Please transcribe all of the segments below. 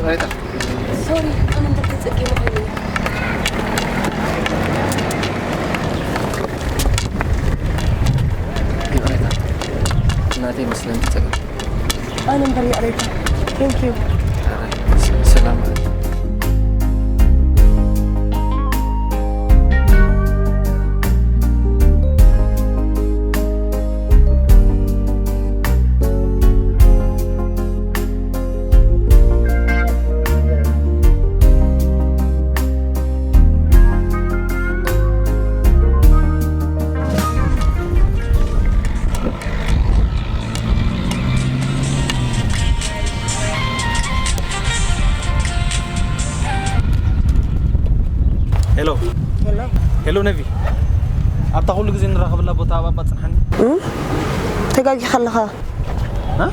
ይቕሬታ። ሶሪ፣ ኣነ እምበር ተጸጊመ ኮይኑ። ይቕሬታ። ናተይ መስለኒ ተጸጊሙ። ኣነ እምበር ይቕሬታ። Thank you። ኧረ፣ ስ-፣ ሰላም። ሄሎ። ሄሎ። ሄሎ ነቪ፣ ኣብታ ኩሉ ግዜ ንራኸበላ ቦታ ኣብ ኣባ ጽንሓኒ። እም? ተጋጊኻ ኣለኻ። እ?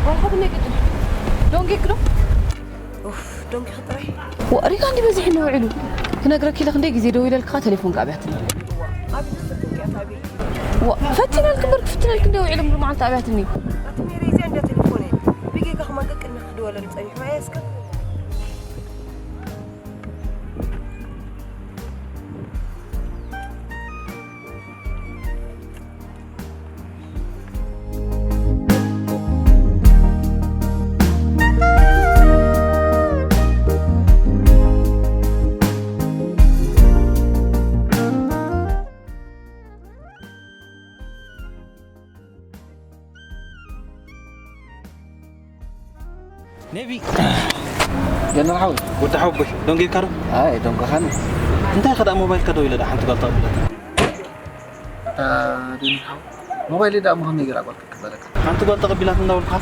ዋይ፣ ሓብነይ ቅድም ዶንጌክ ዶ? ኡፍ፣ ዶንጌክ ጥራይ። ወ-፣ ሪጋ እንዲ በዚሕ እንውዕሉ። ክነግረኪ ኢለ ክንደይ ግዜ ደዊለልካ፣ ቴሌፎን ከ ኣብያትኒ። ኣብ ስልክን ከ ኣታቢ? ወ-፣ ፈቲነልክ እምበር ክፍትነልክ እንደ ውዒለ ሙሉ መዓልቲ ኣብያትኒ። ኣቲ ሜሪ፣ እዚኣ እንደ ቴሌፎን እየ። ብጌጋ ከማን ቅድሚ ክድወለሉ ጸኒሑ፣ ኣየ እስከ። ኔቪ። ጀነራል ሓወይ። ወዲ ሓወቦይ፣ ደንጊርካ ዶ? ኣይ፣ ደንጎኻኒ። እንታይ ከ ደኣ ሞባይልካ ደው ኢለ ደኣ ሓንቲ ጓል ተቐቢላትኒ? ኣታ ጀነራል ሓወይ፣ ሞባይለይ ደኣ እሞ ከመይ ገይራ ጓል ክትቅበለካ? ሓንቲ ጓል ተቐቢላትኒ እንዳበልኩኻ?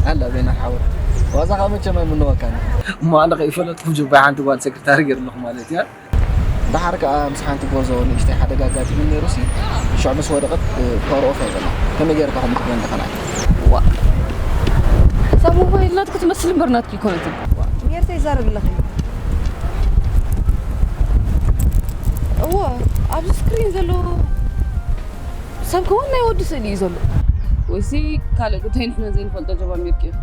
ኣላ ጀነራል ሓወይ፣ ዋዛ ከኣ መቸም ኣይምነወካን። እሞ ኣነ ከይፈለጥኩ ጁባይ ሓንቲ ጓል ሰክሪታሪ ገይሩ ኣለኹ ማለት እያ? ደሓር ከኣ ምስ ሓንቲ ጎርዞ ንእሽተይ ሓደጋ ኣጋጢሙ ነይሩሲ፣ ሽዑ ምስ ወደቐት፣ እ፣ ፓወር ኦፍ እያ ዘላ። ከመይ ገይርካ ከምኡ ክትብለኒ ደኸናል? ዋ። እዛ ሞባይል ናትኩ ትመስል እምበር ናትኪ ኣይኮነትን። ዋ፣ ሜርተይ ይዛረብ ኣለኺ። እወ፣ ኣብዚ ስክሪን ዘሎ ሰብ ከማን ናይ ወዲ ስእሊ እዩ ዘሎ። ወይሲ ካልእ ጉዳይ ንሕና ዘይንፈልጦ ጀባሚርኪ ኢኺ።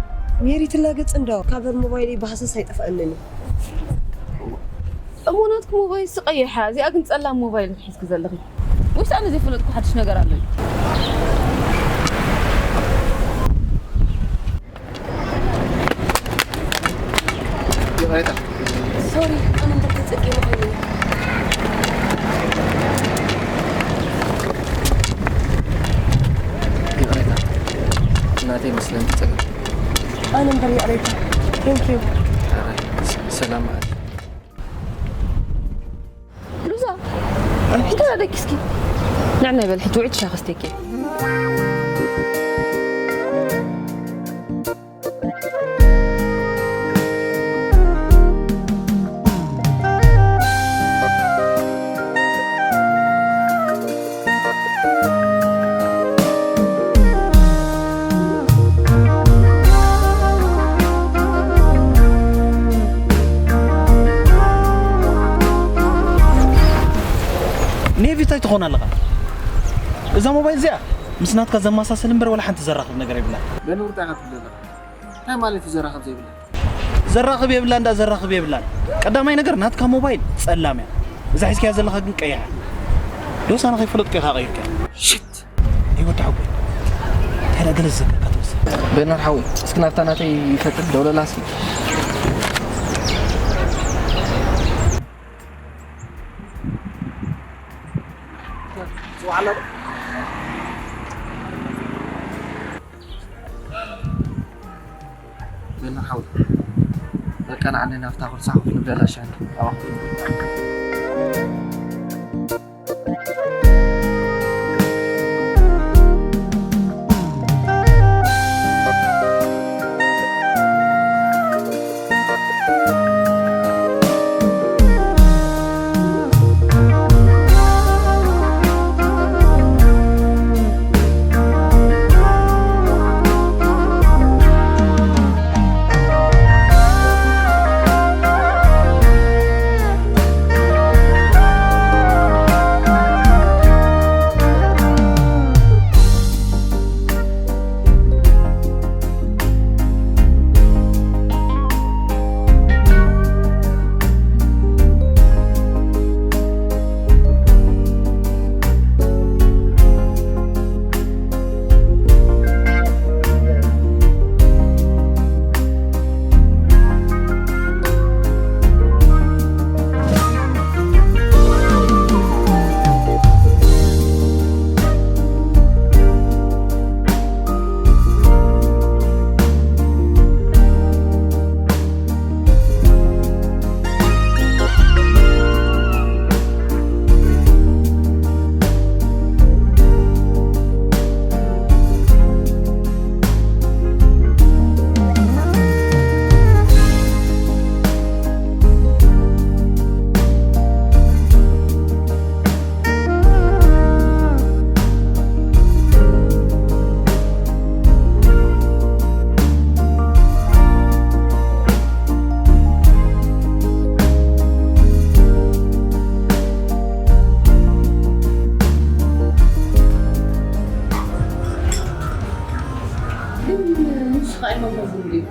ሜሪ ትላገጽ እንዶ፣ ካቨር ሞባይለይ ብሃሰስ ኣይጠፍኣንን እዩ። እሞ ናትኪ ሞባይል ሲ ቀይሕ እያ፣ እዚኣ ግን ጸላም ሞባይል ኢኺ ሒዝኪ ዘለኺ። ወይስ ኣነ ዘይፈለጥኩ ሓድሽ ነገር ኣሎ እዩ? ይቕሬታ። ሶሪ፣ ኣነ እምበር ተጸጊመ ኮይኑ። ይቕሬታ። ናተይ መስለኒ ተጸጊሙ። ኣነ እምበር ይቕሬታ። Thank you። ኧረ፣ ስ-፣ ሰላም ማለት። ሉዛ፣ እንታይ ደቂ እስኪ? ንዕና ይበል፣ ሕጂ ውዒ ትሻኸ ስተኪ። ኔቪ፣ እንታይ ትኾን ኣለኻ? እዛ ሞባይል እዚኣ ምስ ናትካ ዘመሳሰል እምበር ዋላ ሓንቲ ዘራኽብ ነገር የብላን። በንውርታ ኢኻ ትብል ዘለኻ። እንታይ ማለት እዩ ዘራኽብ ዘይብላ? ዘራኽብ የብላን፣ እንዳ ዘራኽብ የብላን። ቀዳማይ ነገር ናትካ ሞባይል ጸላም እያ። እዛ ሒዝካያ ዘለኻ ግን ቀይሕ እያ። ዶስ ኣነ ከይፈለጥኩ ኢኻ ቀይርካያ? ሽት! ኣይ ወዲ ሓጎይ። እንታይ ደኣ ገለ ዝዘከርካ ትመስል። በይናር ሓወይ፣ እስኪ ናብታ ናተይ ይፈጥን ደውለላ እስኪ። ጽዋዕላ። በይናር ሓወይ፣ በቃ ንዓኒ ናብታ ኩርሳ ኮፍ ንበላ ሻሂ። ኣዋ። ግን ንሱ ኸኣ ኣይመንበብን ድዩ?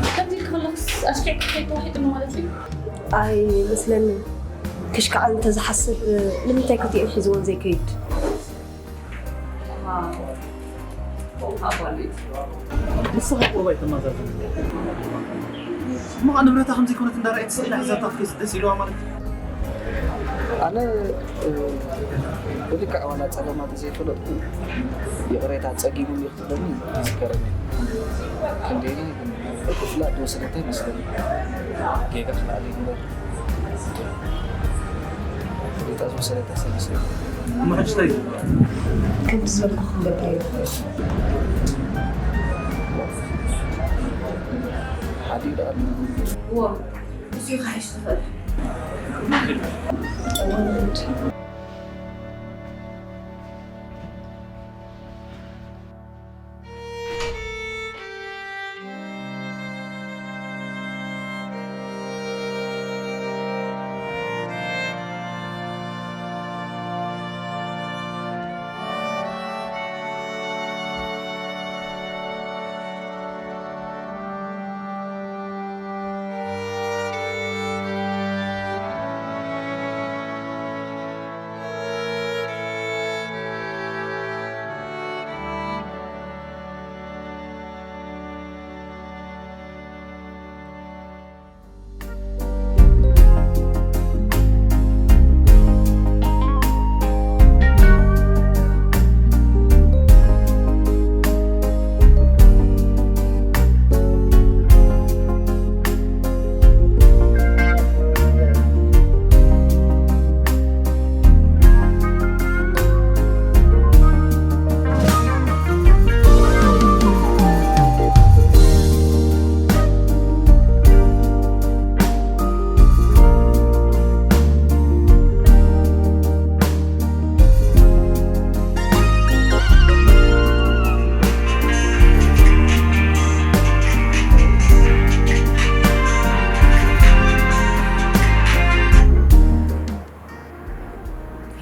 ከምዚ ኢልካ ከለኽስ ኣስፊሕካ ከይተዋሒጥሉ ማለት እዩ? ኣይመስለንን። ክሽካዓል እንተዝሓስብ ንምንታይ ክልቲኦም ሒዝወን ዘይከይድ? ንስኻ ቁሩብ ኣይተመዛዝን። እሞ ንብረታ ከም ዘይኮነት እንዳ ረኣየት ስቕ ኢላ ሒዛታ ክትከይድ ደስ ኢልዋ ማለት እዩ። ኣነ፣ እ፣ ብልክዕ ዋላ ጸገማ ተዘይፈለጥኩ ይቕሬታ ጸጊቡኒ ክትብለኒ ይዝከረኒ። ክንደየናይ ግን ብፍላጥ ዝወሰደታ ይመስለኒ። ጌጋ ክልዓል ይግበር። ፍሊጣ ዝወሰደታ ሰብ ይስእል። እሞ ሕጂ እንታይ እዩ? ከምቲ ዝበልኩ ክንገብር እዩ። ሓዲኡ ደኣ ኣሎ። እዎ፣ እሱ እዩ ክሓይሽ ዝኽእል።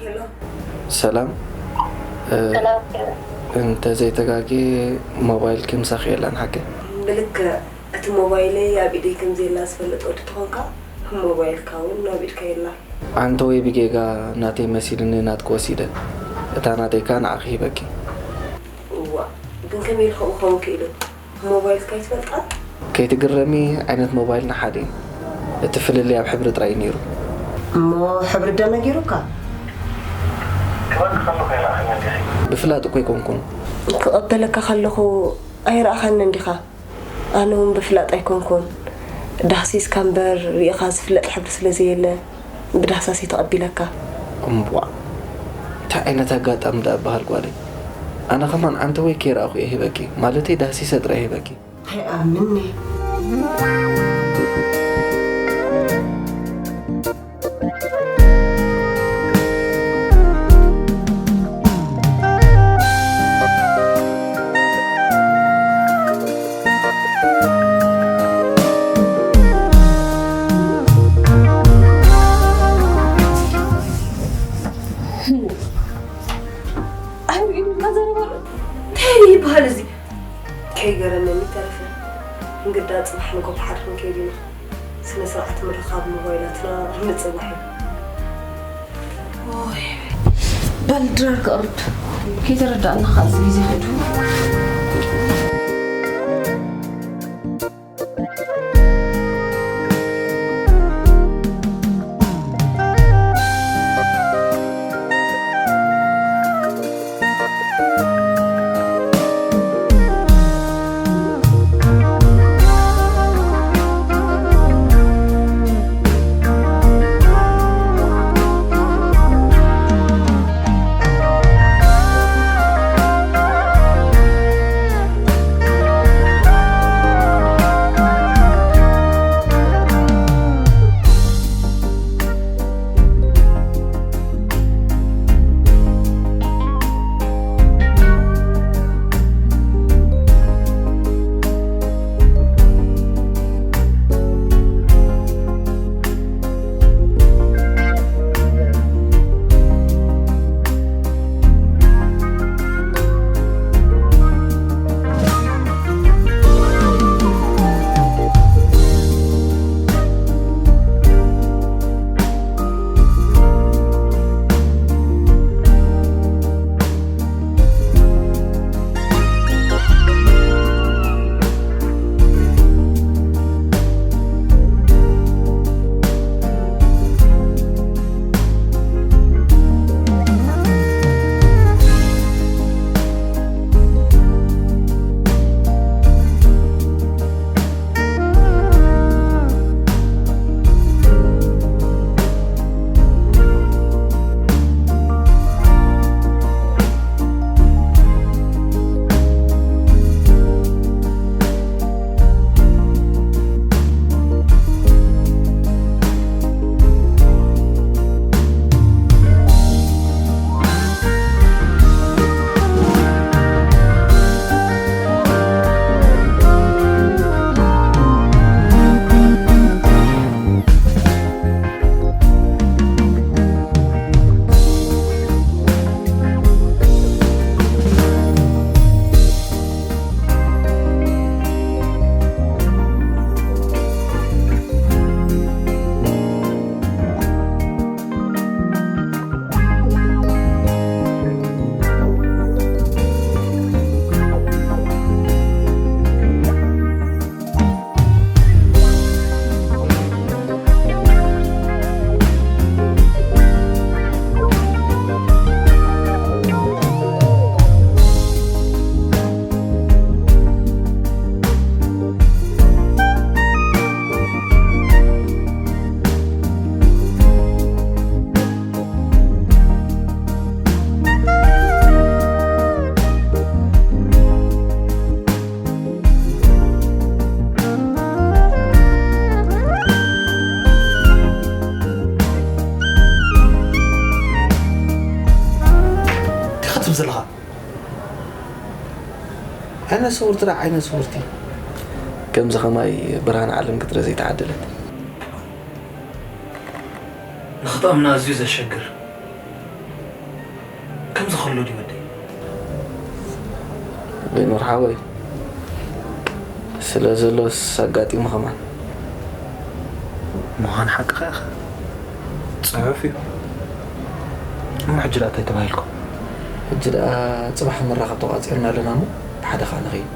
ሄሎ። ሰላም። እ፣ ሰላም። እንተዘይተጋግየ ሞባይልኪ ምሳኺ የላን ሓቂ? ብልክዕ፣ እቲ ሞባይለይ ኣብ ኢደይ ከም ዘየላ ዝፈልጥ ወዲ ተኾንካ፣ ሞባይልካ እውን ኣብ ኢድካ የላን። ኣንተ ወይ ብጌጋ ናተይ መሲልኒ ናትኪ ወሲደ፣ እታ ናተይ ከኣ ንዓኺ ሂበኪ። እዋእ፣ ግን ከመይ ኢሉ ከምኡ ክኸውን ክኢሉ? ሞባይልካ ይትፈልጣ? ከይትግረሚ፣ ዓይነት ሞባይልና ሓደ እዩ። እቲ ፍልልይ ኣብ ሕብሪ ጥራይ እዩ ነይሩ። እሞ ሕብሪ ዶ ነጊሩካ? ክበልክ ከለኹ ኣይረኣኽን እንዲኺ። ብፍላጥ እኮ ኣይኮንኩን። ክቐበለካ ከለኹ ኣይረኣኻንን እንዲኻ? ኣነ እውን ብፍላጥ ኣይኮንኩን። ዳህሲስካ እምበር ርኢኻ ዝፍለጥ ሕብሪ ስለ ዘየለ ብዳህሳስ እዩ ተቐቢለካ። እምቧ፣ እንታይ ዓይነት ኣጋጣሚ ደኣ በሃል ጓለይ። ኣነ ከማን ዓንተወይ ከይረኣኹ እየ ሂበኪ፣ ማለተይ ዳህሲሰ ጥራይ ሂበኪ። ኣይኣምንን እየ። እንታይ ይበሃል እዚ? ከይገረመኒ ተረፈ። እንግዳ ጽባሕ ንጎ ተሓድር ክንከይድ ኢና። ስነ ስርዓት ምርኻብ ሞባይላትና ንጽባሕ እዩ። ኦይ፣ በል ድራር ክቕርብ። ከይተረዳእና ኸኣ እዚ ግዜ ኸይዱ። እንታይ ክትብል ዘለኻ? ዓይነ ስውርቲ ደኣ ዓይነ ስውርቲ። ከምዚ ኸማይ ብርሃን ዓለም ክትርኢ ዘይተዓደለት። ንኽትኣምና ኣዝዩ ዘሸግር። ከምዚ ከሎ ድዩ ወደይ? ሊኖር ሓወይ፣ ስለ ዘሎስ ኣጋጢሙ ኸማን። ምዃን ሓቅኻ ኢኻ። ጽሑፍ እዩ። እሞ ሕጂ ደኣ እንታይ ተባሂልኩም? ሕጂ ደኣ ጽባሕ ንራኸብ ተቋጺርና ኣለና እሞ ብሓደ ኸኣ ንኸይድ።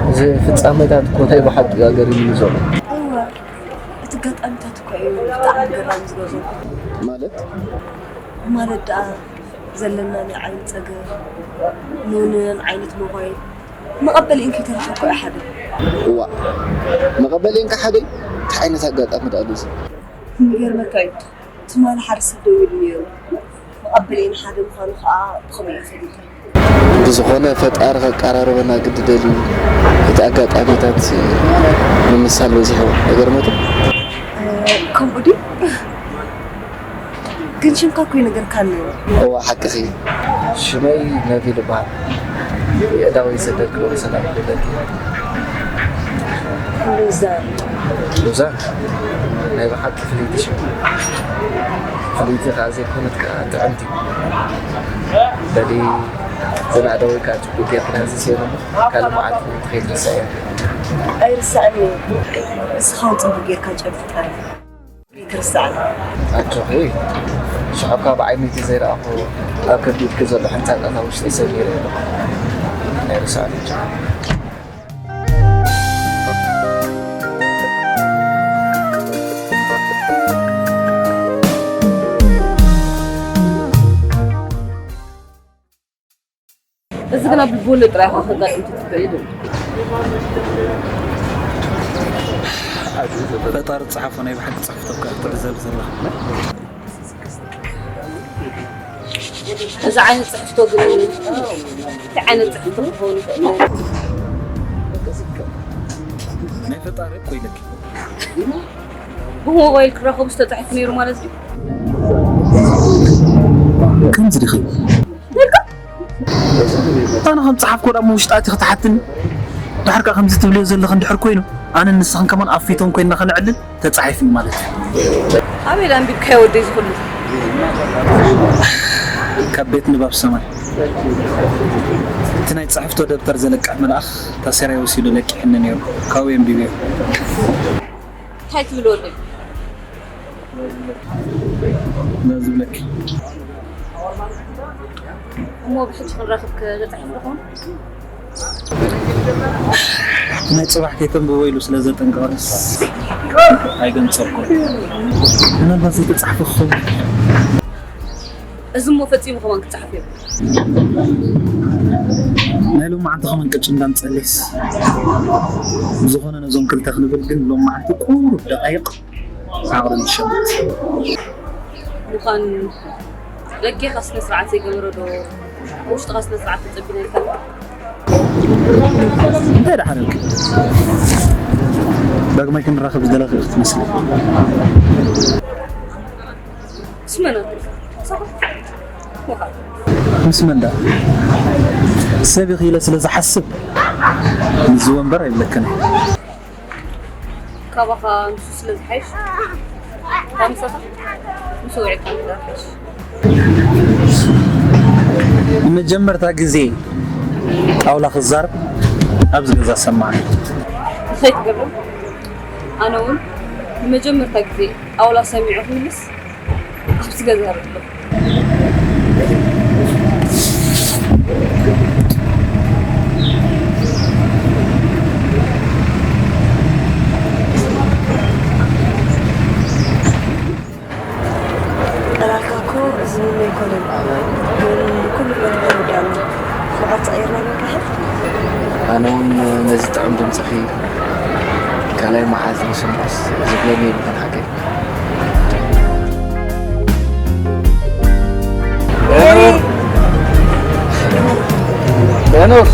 እዚ ፍጻመታት እኮ ናይ ብሓቂ እዩ ኣገሪሙኒ ዘሎ። እወ፣ እቲ ኣጋጣሚታት እኮ እዩ ብጣዕሚ ገራሚ ዝገዞ። ማለት? ማለት ደኣ ዘለና ናይ ዓይኒ ጸገም፣ ኖንን ዓይነት ሞባይል፣ መቐበሊእን ከይተረፈ እኮ እዩ ሓደ። እዋእ፣ መቐበሊእን ከ ሓደ? እንታይ ዓይነት ኣጋጣሚ ደኣ ኣሎ እዚ? ይገርመካ እዩ። ትማሊ ሓደ ሰብ ደዊሉ ነይሩ። መቐበሊእን ሓደ ምዃኑ ከኣ ብኸመይ እየ ፈሊጠ? ብዝኾነ ፈጣሪ ከቀራርበና ግዲ ደልዩ፣ እቲ ኣጋጣሚታት ምምሳል በዚሕዎ። ኣይገርመክን? እ፣ ከምኡ ድዩ? ግን ሽምካ እኮ ይነገርካኒ። እወ፣ ሓቅኺ። ሽመይ ነቪል እበሃል። የእዳወይ ዘደግሎ ሰላም ልደት። ሉዛ። ሉዛ? ናይ ብሓቂ ፍልይቲ ሽም። ፍልይቲ ከኣ ዘይኮነት ከኣ ጥዕምቲ። በሊ፣ ዘናእዳወይ ከኣ ጽቡቕ ጌርካ ሕዚ ሰይኑ፣ ካልእ መዓልቲ ከይትረስዕያ። ኣይርሳዕን እዩ። ንስኻ እውን ጽቡቕ ጌርካ ጨብጣኒ። ኣይትርሳዕኒ። ኣጆኺ፣ ሽዑ እኳ ብዓይነይ ዘይረኣኹ፣ ኣብ ከቢድኪ ዘሎ ሕንጻጻት ኣብ ውሽጠይ ሰጊረ ኣለኹ። ኣይርሳዕን ኣጆኺ። እዚ ግና ብቦሎ ጥራይ ኢኻ ከጋጥም ትኽእል። ፈጣሪ ዝጸሓፎ ናይ ብሓቂ ጽሕፍቶ እኮ እያ ትዕዘብ ዘለኻ። እዚ ዓይነት ጽሕፍቶ ግን እንታይ ዓይነት ጽሕፍቶ ክኸውን ይኽእል? ናይ ፈጣሪ እኮ ኢለኪ። ብሞባይል ክራኸቡ ዝተጻሕፉ ነይሩ ማለት ድዩ? ከምዚ ዲኺ? ኣነ ከም ጸሓፍኮ ዳሞ ውሽጣ ኣቲ ክትሓትኒ ድሓር ከኣ ከምዚ ትብልዮ ዘለኺ እንድሕር ኮይኑ ኣነን ንስኽን ከማን ኣብ ፊቶም ኮይንና ከነዕልል ተጻሒፍኒ ማለት እዩ። ኣበይ ኣንቢብካዮ ወደይ ዝኹሉ? ካብ ቤት ንባብ ሰማይ እቲ ናይ ጽሕፍቶ ደብተር ዘለቅሕ መልኣኽ ታሰራይ ወሲዱ ለቂሕኒ ነይሩ። ካብኡ ኣንቢብዮ። እንታይ ትብል ወደይ? ነዚ ዝብለኪ። እሞ ብሕጂ ክንራኸብ ከተጻሒፍ ዶ ኾን? ናይ ጽባሕ ከይተንብቦ ኢሉ ስለ ዘጠንቀቐንስ ኣይገንጸልኩን። ምናልባት ዘይተጻሕፈ ክኸውን። እዚ እሞ ፈጺሙ ከማን ክጸሓፍ እዩ። ናይ ሎማዓንቲ ከማን ቅጭ እንዳምጸለይስ። ብዝኾነ ነዞም ክልተ ክንብል ግን ሎማዓንቲ ቁሩብ ደቓይቕ ዓቕሊ ንሸምት። ምዃን ደጌኻ ስነ ስርዓት ዘይገበረ ዶ ውሽጥኻ ስነ ስርዓት ተጸቢና ኢልካ? እንታይ ደሓረልክ? ዳግማይ ክንራኸብ ዝደለኺ ክትመስሊ። ስመና ምስ መን ደኣ? ሰብ ኢኺ ኢለ ስለ ዝሓስብ ምስዚ ወንበር ኣይብለክን። ካባኻ ንሱ ስለ ዝሓይሽ ካብ ምሳኻ ምስ ውዒልካ ምድራር ሓይሽ። ንመጀመርታ ግዜ ጣውላ ክዛረብ ኣብዚ ገዛ ሰማዕኒ። እንታይ ትገብር? ኣነ እውን ንመጀመርታ ግዜ ጣውላ ሰሚዑ ክምልስ ኣብዚ ገዛ ኣለኹ። ጠላትካ እኮ ዝምነ ኣይኮነን፣ ግን ኩሉ ነገር ወዲኣና መዓልቲ ቀይርና ንንቃሕ። ኣነ እውን ነዚ ጥዑም ድምፅኺ ካልኣይ መዓልቲ ክሰምዖስ ዝብለኒ የብሉን ሓቀይ። ኑር! ኑር!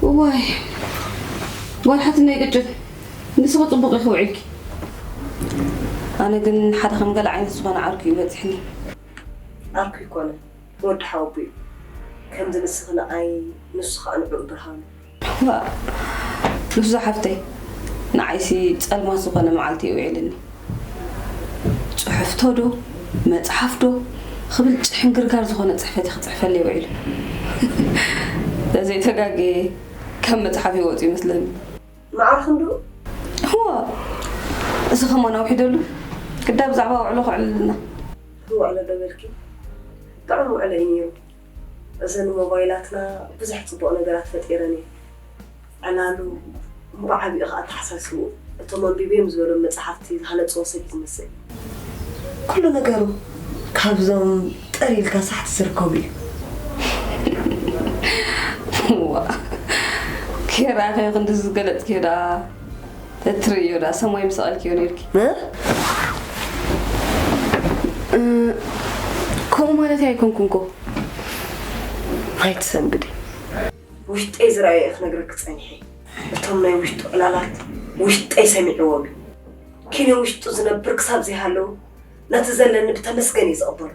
እዋይ፣ ጓል ሓትነይ ቅጭን፣ ንስኺ ጽቡቕ ኢኺ ውዒልኪ። ኣነ ግን ሓደ ከም ገለ ዓይነት ዝኾነ ዓርኩ እዩ በጺሕኒ። ዓርኩ ይኮነ፣ ወዲ ሓወቦ እዩ። ከምዚ ንስኺ ንዓይ፣ ንሱ ኸኣ ንዕኡ ብርሃኑ። ዋእ፣ ሉፍዛ ሓፍተይ፣ ንዓይሲ ጸልማት ዝኾነ መዓልቲ እዩ ውዒልኒ። ጽሑፍቶ ዶ፣ መጽሓፍ ዶ ክብል ጭሕንግርጋር ዝኾነ ጽሕፈት እዩ ክጽሕፈልይ ውዒሉ። ተዘይተጋግየ ካብ መጽሓፍ ይወጽእ ይመስለኒ። ማዕረ ክንድኡ? እዋ፣ እዚ ከማን ኣውሒደሉ። ግዳ ብዛዕባ ውዕሎ ከዕልልና። ውዕሎ ዶ በልኪ? ጥዑም ውዕሎ እዩ ነይሩ። እዘን ሞባይላትና ብዙሕ ጽቡቕ ነገራት ፈጢረን እየን። ዕላሉ ብዓቢኡ ኸኣ ኣተሓሳስብኡ፣ እቶም ኣንቢበዮም ዝበሎም መጻሕፍቲ ዝሃነጽዎ ሰብ እዩ ዝመስል። ኩሉ ነገሩ ካብዞም ጠር ኢልካ ሳሕቲ ዝርከቡ እዩ። እዋ፣ ኬራ ኸ ክንዲ ዝገለጽክዮ ደኣ ተትርእዮ ደኣ ሰማይ ምሰቐልክዮ ነይርኪ። እ? እ፣ ከምኡ ማለተይ ኣይኮንኩን እኮ። ኣይትሰንብዲ። ውሽጠይ ዝረኣየ እየ ክነግረኪ ጸኒሐ። እቶም ናይ ውሽጡ ዕላላት ውሽጠይ ሰሚዕዎም እዩ። ኪነ ውሽጡ ዝነብር ክሳብ ዘይሃለዉ ነቲ ዘለኒ ብተመስገን እየ ዝቕበሎ።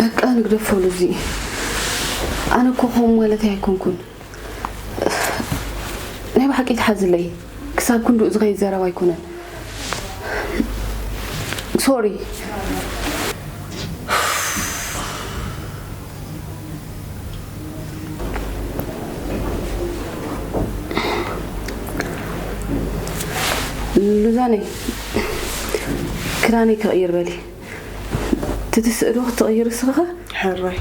በቃ ንግደፎ ሉዚ። ኣነ እኮ ከምኡ ማለተይ ኣይኮንኩን። ናይ ብሓቂ ትሓዝለይ። ክሳብ ክንድኡ ዝኸይድ ዘረባ ኣይኮነን። ሶሪ። ሉዛነይ፣ ክዳነይ ክቕይር በሊ። ትትስእ ዶ ክትቕይር እስኺ ኸ? ሕራይ።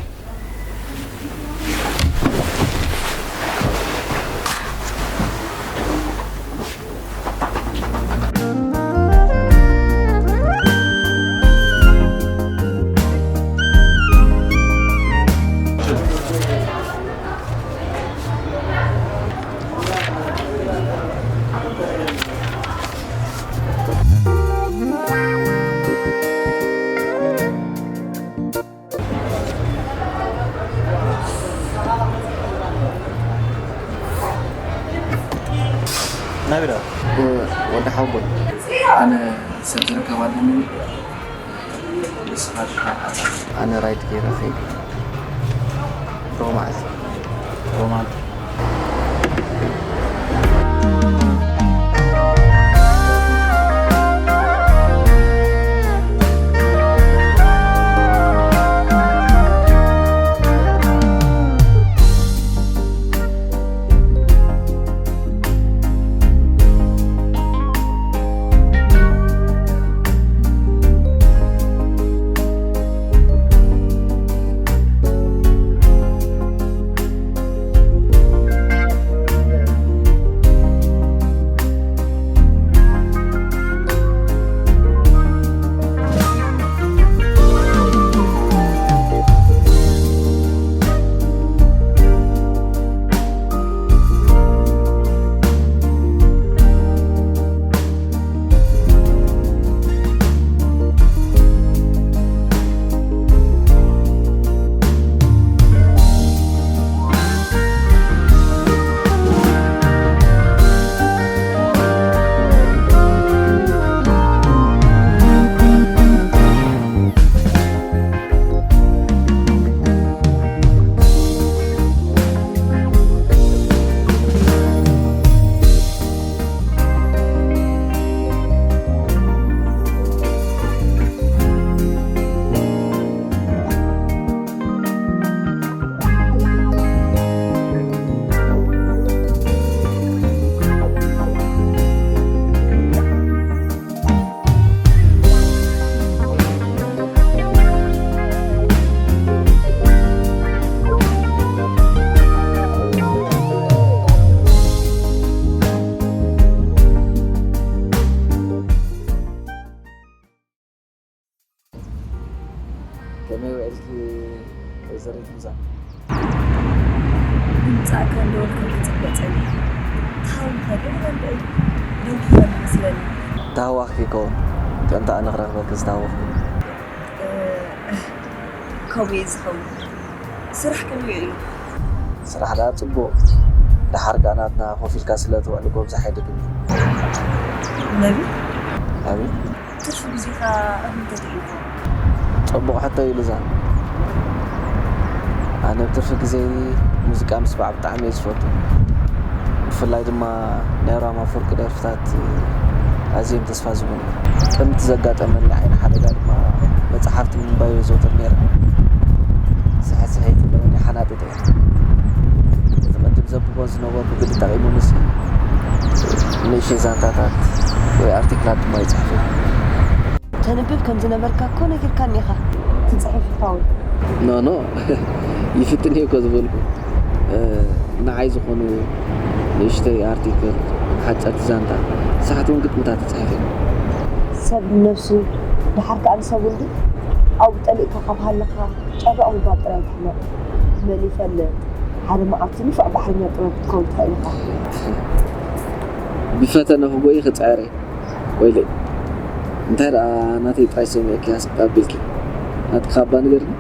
ናበይ ዶ? ወዲ ሓወቦይ፣ ኣነ ሰብ ዝርከብ ኣለኒ። ንስኻ ዲኻ? ኣነ ራይድ ገይረ ኸይደ። ሮማዕዝ። ሮማን። ከመይ ውዒልኪ ወይዘሪት ሉዛ? ምምጻእካ እንደወልካ ክጽበ ጸኒሐ። ተሃዊኻ ዶ ይበልዕ? ደንኪኻ ዶ መስለኒ? ተሃዋኽኪ ይከውን። ጥዕምቲ ኣነ ክረኽበኪ ዝተሃወኽኩ። እ፣ ከምኡ እዩ ዝኸውን። ስራሕ ከመይ ውዒሉ? ስራሕ ደኣ ጽቡቕ። ደሓር ከኣ ናትና ኮፍ ኢልካ ስለ ትውዕል ጎብዛሕ ኣይደግምን። ነቢ? ኣቤት? ትርፊ ግዜኻ ኣብ ምንታይ ተዕልፎ? ጽቡቕ ሕቶ እዩ ሉዛ። ኣነ ኣብ ትርፊ ግዜይ ሙዚቃ ምስማዕ ብጣዕሚ እየ ዝፈቱ። ብፍላይ ድማ ናይ ኣብርሃም ኣፈወርቂ ደርፍታት ኣዝዮም ተስፋ ዝህቡኒ። ቅድሚ እቲ ዘጋጠመኒ ዓይኒ ሓደጋ ድማ መጽሓፍቲ ምንባብ የዘውትር ነይረ። ስሕስሒት ኣለኒ፣ ሓናጢጥ እየ። እቲ ቅድም ዘንብቦ ዝነበርኩ ግዲ ጠቒሙኒሲ ንእሽተይ ዛንታታት ወይ ኣርቲክላት ድማ ይጽሕፍ እየ። ተንብብ ከም ዝነበርካ እኮ ነጊርካኒ ኢኻ። ትጽሕፍ ይኸውን። ኖ፣ ኖ፣ ይፍትን እየ እኮ ዝበልኩ። እ፣ ንዓይ ዝኾኑ ንእሽተይ ኣርቲክል፣ ሓጸርቲ ዛንታ፣ ሰሓት እውን ግጥምታት እጽሕፍ እየ። ሰብ ንነብሱ ደሓር ከኣ ንሰብ ወልዱ ኣብኡ ጠሊእካ ካብ ሃለኻ ጨረቕ ምባል ጥራይ ኣይትሕመቕ። መን ይፈልጥ፣ ሓደ መዓልቲ ንፉዕ ባሕረኛ ጥበብ ክትከውን ትኽእል ኢኻ። ብፈተነ ክጎይ ክጽዕር እየ። ወይለይ፣ እንታይ ደኣ ናተይ ጥራይ ሰሚዕኪ ስቕ ኣቢልኪ? ናትኪ ካባ ንገርኒ።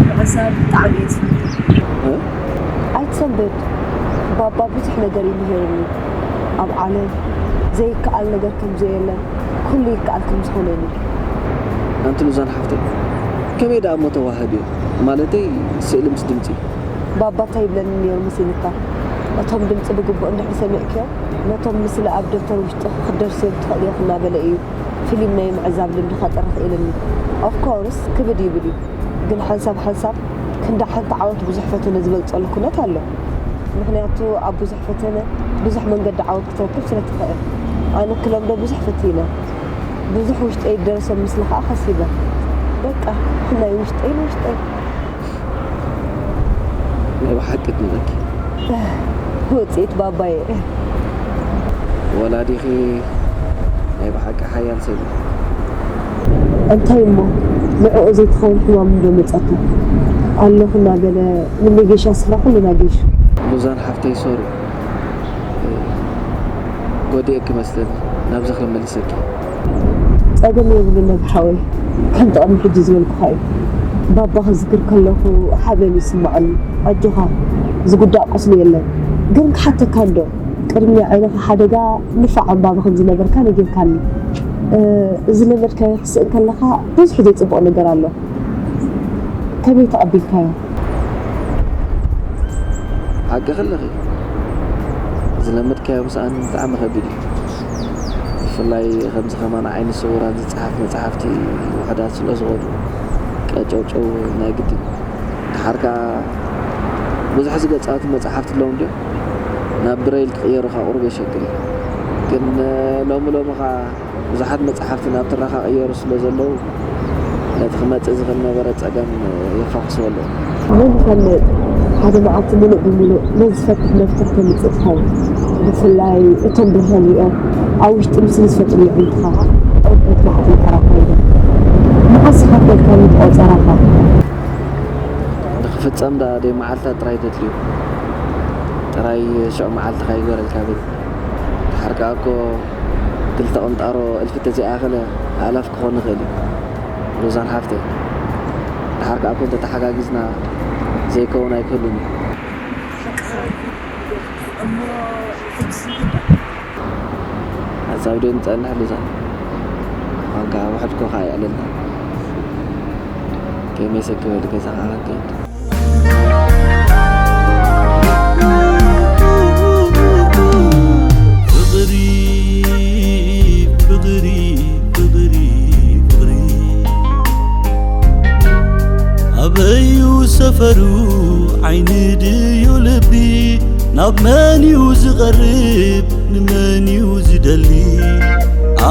ኩዕሶ ብጣዕሚ እየ ዝፈቱ። እ? ኣይትሰንብድ። ባባ ብዙሕ ነገር እዩ ምሂሩኒ። ኣብ ዓለም ዘይከኣል ነገር ከም ዘየለን ኩሉ ይከኣል ከም ዝኾነን እዩ። ኣንቲ ሉዛን ሓፍተይ፣ ከመይ ደኣ እሞ ተዋህብዮ? ማለተይ ስእሊ ምስ ድምጺ። ባባ እንታይ ይብለኒ ነይሩ መሲልካ? እቶም ድምፂ ብግቡእ እንድሕር ሰሚዕክዮ፣ ነቶም ምስሊ ኣብ ደብተር ውሽጢ ክትደርሲ ትኽእሊ ኢኺ እናበለ እዩ ፊልም ናይ ምዕዛብ ልምዲ ከጥርኽ ኢልኒ። ኦፍኮርስ ክብድ ይብል እዩ፣ ግን ሓንሳብ ሓንሳብ ክንዲ ሓንቲ ዓወት ብዙሕ ፈተነ ዝበልፀሉ ኩነት ኣሎ። ምኽንያቱ ኣብ ብዙሕ ፈተነ ብዙሕ መንገዲ ዓወት ክትረክብ ስለ ትኽእል። ኣነ ክለምዶ ብዙሕ ፈቲነ። ብዙሕ ውሽጠይ ዝደረሰ ምስሊ ከዓ ከሲበ። በቃ ናይ ውሽጠይ ንውሽጠይ። ናይ ብሓቂ ድንቀኪ። ውፅኢት ባባየ። ወላዲኺ ናይ ብሓቂ ሓያል ሰብ እዩ። እንታይ እሞ ንዕኡ ዘይትኸውን ሕማም እንዶ መፀካ ኣለኹ እናበለ ንመጌሻ ስራ ኩልና ጌሹ። ሉዛን ሓፍተይ ሶሪ ጎዲኤኪ መስለኒ ናብዚ ክመልሰኪ። ፀገም የብሉን ነብሓወይ፣ ከምቲ ቅድሚ ሕጂ ዝበልኩኻ እዩ። ባባ ክዝክር ከለኹ ሓበን ይስምዓኒ። ኣጆኻ ዝጉዳእ ቁስሊ የለን፣ ግን ክሓተካ እንዶ ቅድሚ ዓይንኻ ሓደጋ ንፋዕ ኣንባቢ ከም ዝነበርካ ነጊርካኒ። እዚ ለመድካዮ ክስእን ከለኻ ብዙሕ ዘይፅቡቕ ነገር ኣሎ። ከመይ ተቐቢልካዮ? ሓቂ ከለኺ ዝለመድካዮ ምስኣን ብጣዕሚ ከቢድ እዩ። ብፍላይ ከምዚ ከማን ዓይኒ ስውራን ዝፀሓፍ መፅሓፍቲ ውሕዳት ስለ ዝኾኑ ቀጨውጨው ናይ ግድን። ደሓር ከዓ ብዙሕ ዝገፃቱ መፅሓፍቲ ኣለዎም ድዮም ናብ ብረይል ክቕየሩ ከዓ ቁሩብ የሸግር እዩ። ግን ሎሚ ሎሚ ከዓ ብዙሓት መጻሕፍቲ ናብ ትረኻ ይቕየሩ ስለ ዘለዉ፣ ነቲ ክመጽእ ዝኽእል ነበረ ጸገም የፋኽስዎ ኣለዉ። መን ይፈልጥ፣ ሓደ መዓልቲ ምሉእ ብምሉእ ነዚ ዝፈትሕ መፍትሕ ተምጽእ ትኸውን። ብፍላይ እቶም ብርሃን ሪኦም ኣብ ውሽጢ ምስሊ ዝፈጥሩ የዒንትኻ፣ ዕውት መዓልቲ ይጠራኸቡ። መዓስ ኢኻ ተልካ ምትቆጸራኻ? ንኽፍጸም ደኣ ደይ መዓልታት ጥራይ ተድልዩ። ጥራይ ሽዑ መዓልትኻ ይግበረልካ በል። ድሓር ከኣ እኮ ክልተ ቁንጣሮ እልፊ ተዘይኣኸለ ኣእላፍ ክኾን ይኽእል እዩ። ሎዛን ሓፍተይ፣ ድሓር ከኣ እኮ እንተተሓጋጊዝና ዘይከውን ኣይክህሉን እዩ። ሓንሳብ ዶ ንጸንሕ ሎዛን? ዋንካ ውሕድ ኮኻ የዕለልና። ከይመሰ ክበል ገዛኻ ክንከይድ። ፍቕሪ፣ ፍቕሪ፣ ፍቕሪ፣ ፍቕሪ። ኣበዩ ሰፈሩ ዓይኒ ድዩ ልቢ? ናብ መን እዩ ዝቐርብ? ንመን እዩ ዝደሊ?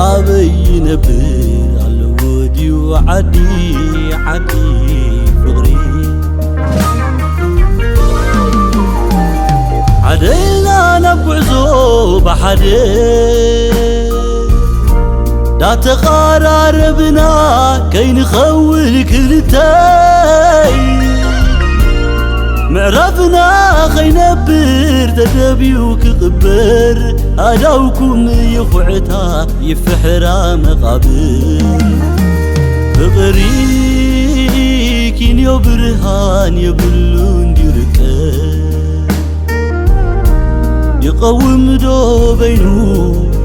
ኣበይ ይነብር? ኣለዎ ድዩ ዓዲ፣ ዓዲ ፍቕሪ? ሓደ ኢልና ናብ ጉዕዞ ብሓደ ዳተቓራረብና ከይንኸውን ክልተይ ምዕራፍና ኸይነብር ተደብዩ ክቕበር ኣዳውኩም ይኹዕታ ይፍሕራ መቓብር። ፍቕሪ ኪንዮ ብርሃን የብሉን ድዩ ርቀት? ይቐውም ዶ በይኑ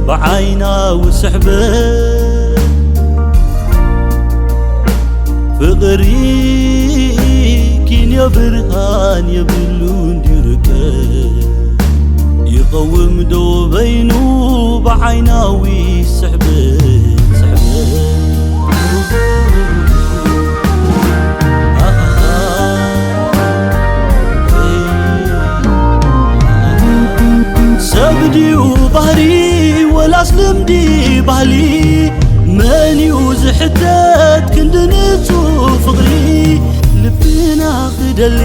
ብዓይናዊ ስሕበት? ፍቕሪ ኪንዮ ብርሃን የብሉን ድዩ ርቀት? ይቐውም ዶ በይኑ ብዓይናዊ ስሕበት? ስሕበት። ሰብ ድዩ ባህሪ ወላስ ልምዲ ባህሊ? መን እዩ ዝሕተት ክንዲ ንጹህ ፍቕሪ? ልብና ክደሊ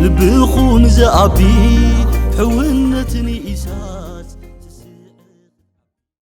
ልብኹም ዝኣቢ ሕውና